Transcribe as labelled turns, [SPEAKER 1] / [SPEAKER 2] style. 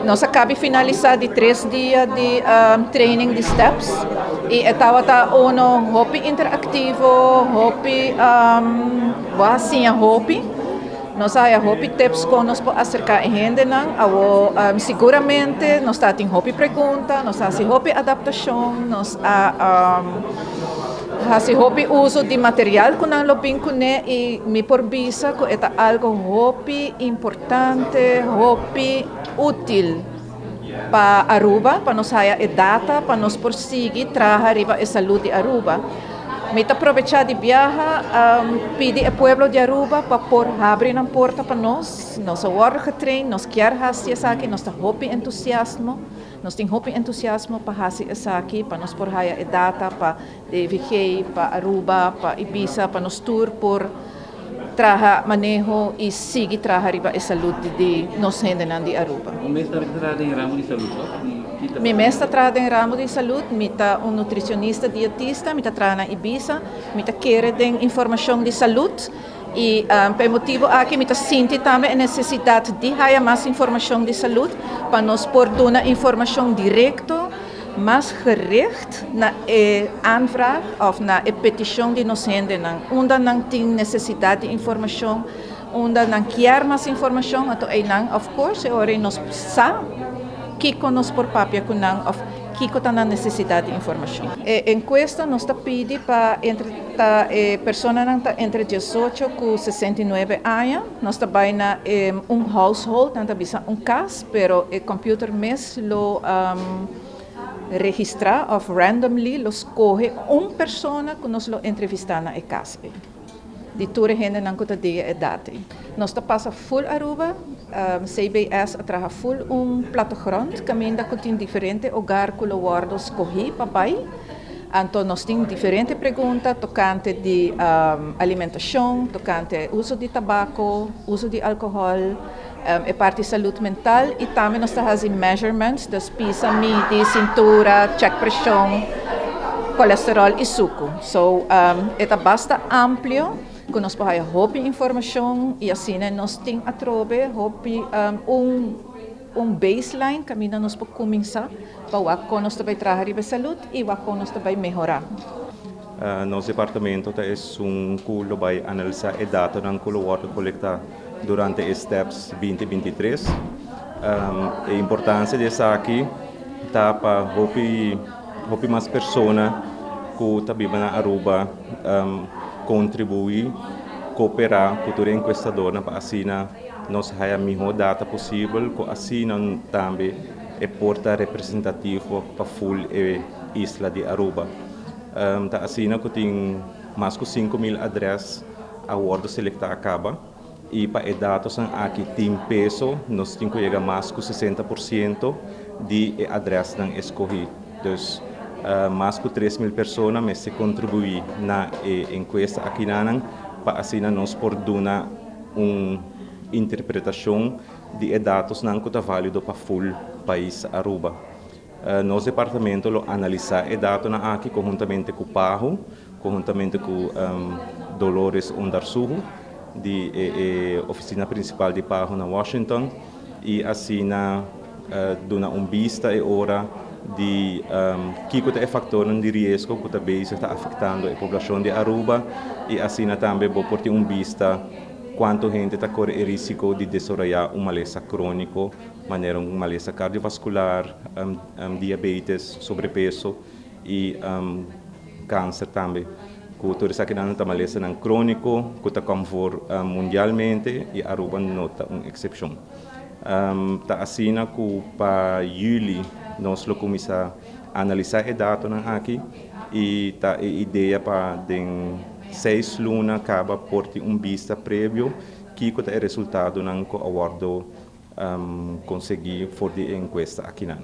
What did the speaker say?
[SPEAKER 1] Nos a caba di finalisa di 3 dia di training di STEPS y tabata uno hopi interactivo, hopi asina hopi. Nos a hopi tips con nos por acerca hendenan. Awo seguramente nos tabatin hopi pregunta, nos a haci hopi adaptacion, nos a haci hopi uso di material cu nan lo bin cune y mi por bisa cu ta algo hopi importante, hopi util pa Aruba, pa nos haya e data, pa nos por sigui traha riba e salud di Aruba. Mi ta aprovecha di biaha, pidi e pueblo di Aruba pa por habri un porta pa nos. Nos a wordo getrain, nos kier haci esaki, nos ta hopi entusiasmo, nos tin hopi entusiasmo pa haci esaki, pa nos por haya e data pa DVG, pa Aruba, pa Ibisa, pa nos tur por traha maneho y sigui traha riba e salud di nos hendenan di Aruba.
[SPEAKER 2] Bo mes ta traha den ramo di salud, no?
[SPEAKER 1] Mi mes ta traha den ramo di salud, mi ta un nutricionista dietista, mi ta traha na Ibisa, mi ta kere den informacion di salud y pa e motibo aki mi ta sinti tambe e necesidad di haya mas informacion di salud pa nos por duna informacion directo, mas gericht na e aanvraag of na e peticion di nos hendenan. Unda nan tin necesidad di informacion, unda nan kier mas informacion, anto nan, of course, ora nos sa kico nos por papia cu nan of kico ta nan necesidad di informacion. E encuesta nos ta pidi pa entre ta e personanan ta entre 18 cu 69 aña, nos ta bay na un household, nan ta bisa un cas, pero e computer mes lo registra of randomly lo scoge un persona cu nos lo entrevista na e cas. Di tur hendenan cu ta di e edad. Nos ta pasa full Aruba, CBS a traha full un plattegrond, caminda cu tin diferente hogar cu lo wordo scogi pa bay. Anto nos tin diferente pregunta tocante di alimentacion, tocante uso di tabaco, uso di alcohol, e parti salud mental y tambe nos ta haci measurements, dus pisa, midi, cintura, check presion, colesterol y suco. So, ta basta amplio cu nos por haya hopi informacion y asina nos tin atrobe hopi un baseline caminda nos por cuminsa pa con nos bay traha riba salud y con nos bay mehora.
[SPEAKER 3] Nos departamento ta esun cu lo bay analisa e datonan cu lo wordo colecta durante e STEPS 2023. E importancia di esaki ta pa hopi hopi mas persona cu ta biba na Aruba contribui, coopera cu tur encuestador pa asina nos haya miho data posibel, cu asina tambe e por ta representativo pa full e isla di Aruba. Ta asina cu tin mas cu 5 mil adres a wordo selecta caba y pa e datonan aki tin peso, nos tin cu yega mas cu 60% di adresnan escogi. Dus mas cu 3 mil persona mester contribui na e encuesta aki nan pa asina nos por duna un interpretacion di e datonan cu ta valido pa full pais Aruba. Nos departamento lo analisa e datonan aki conhuntamente cu PAHO, conhuntamente cu Dolores Ondarsuhu, di e oficina principal di PAHO na Washington, y asina duna un bista e ora di kico ta e factor di riesgo cu ta bezig ta afectando e poblacion di Aruba y asina tambe bo por tin un bista cuanto hende ta core e risico di desaroya un malesa cronico, manera un malesa cardiovascular, diabetes, sobrepeso y cancer tambe. Cu tur esakinan ta malesanan cronico, cu ta for mundialmente y Aruba no ta un excepcion. Ta asina cu pa juli nos lo cuminsa analisa e datonan aki y ta e idea pa den 6 luna caba por tin un bista previo kico ta e resultadonan cu a wordo consegui for di encuesta aki nan.